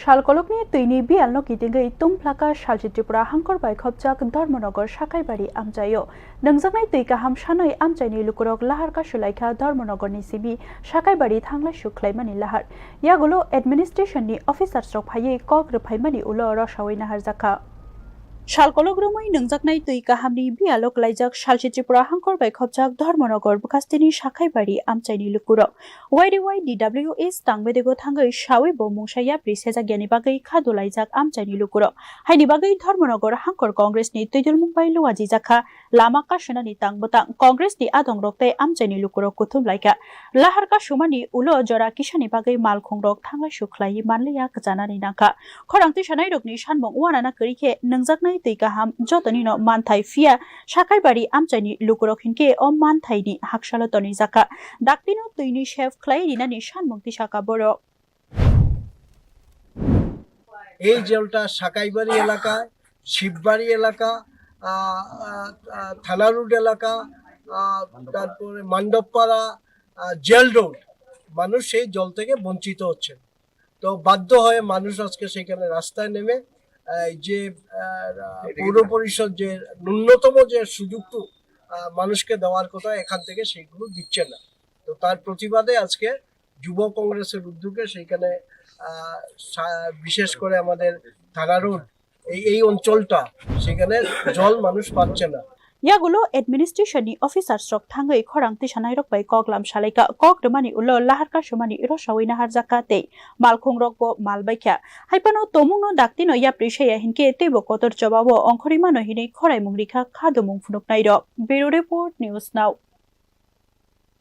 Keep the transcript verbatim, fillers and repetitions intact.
Salkolokni twini biyalno kitingwi tungphlaka salchi Tripura hangkor bai khopjak Dharmanagar Sakaibari amchaio. Nungjaknai twi kaham sanwi amchaini lukurok lahar kasulaikha Dharmanagarni simi Sakaibari thanglai suk khlaimani lahar. Yagulo administrationni officers rok phaiwi kok rwphaimani ulo rosawi naharjakha. Salkolok romwi nungjaknai twi kahamni biyalo klaijak salchi Tripura hangkor bai khopjak Dharmanagar bwkhasteni Sakaibari amchaini lukurok. Y D Y D W S tangbedegono thangwi sawi bo mungsa yapri sejakyani bagwi khadulaijak amchaini lukurok. Haini bagwi Dharmanagar hangkor Congressni twidulmung bai luajijakha. Lama kasunani tang bwtang Congressni adongrok tei amchaini lukurok kuthum laikha. Lahar kasumani ulo jora kisani bagwi malkhungrok thanglai suk khlaiwi manliya kwchanani nangkha. Khorang tisanairokni sanmung uanana kwrwi khe nungjaknai twi kaham jotonino manthai, phiya Sakaibari amchaini lukurok hinkhe o manthaini haksalo tonijakha. Daktino twini save khlai rinani sanmung tisakha borok. এই জলটা সাকাইবাড়ি এলাকায়, শিববাড়ি এলাকা, আহ, আহ, আহ, থানা রোড এলাকা, আহ, তারপরে মান্ডবপাড়া, আহ, jail road, মানুষ সেই জল থেকে বঞ্চিত হচ্ছেন। তো বাধ্য হয়ে মানুষ আজকে সেখানে রাস্তায় নেমে, আহ, এই যে, আহ, পৌর পরিষদ যে ন্যূনতম যে সুযোগটুকু, আহ, মানুষকে দেওয়ার কথা, এখান থেকে সেইগুলো দিচ্ছে না। তো তার প্রতিবাদে আজকে যুব কংগ্রেসের উদ্যোগে সেইখানে, আহ, সা-, বিশেষ করে আমাদের থানা রোড, এই, এই অঞ্চলটা, সেখানে জল মানুষ পাচ্ছে না। Yagulo administrationni officers rok thangwi khorang tisanairok bai koklam salaikha, kok rwmani ulo lahar kasumani rosawi naharjakha tei malkhungrokbo mal baikha. Haiphano tomungno daktino yapri saya hinkhe teibo kotor chobao ongkhorwi mano hinwi khoraimung rikha khadumung phunuknairok. Bureau Report, News Now.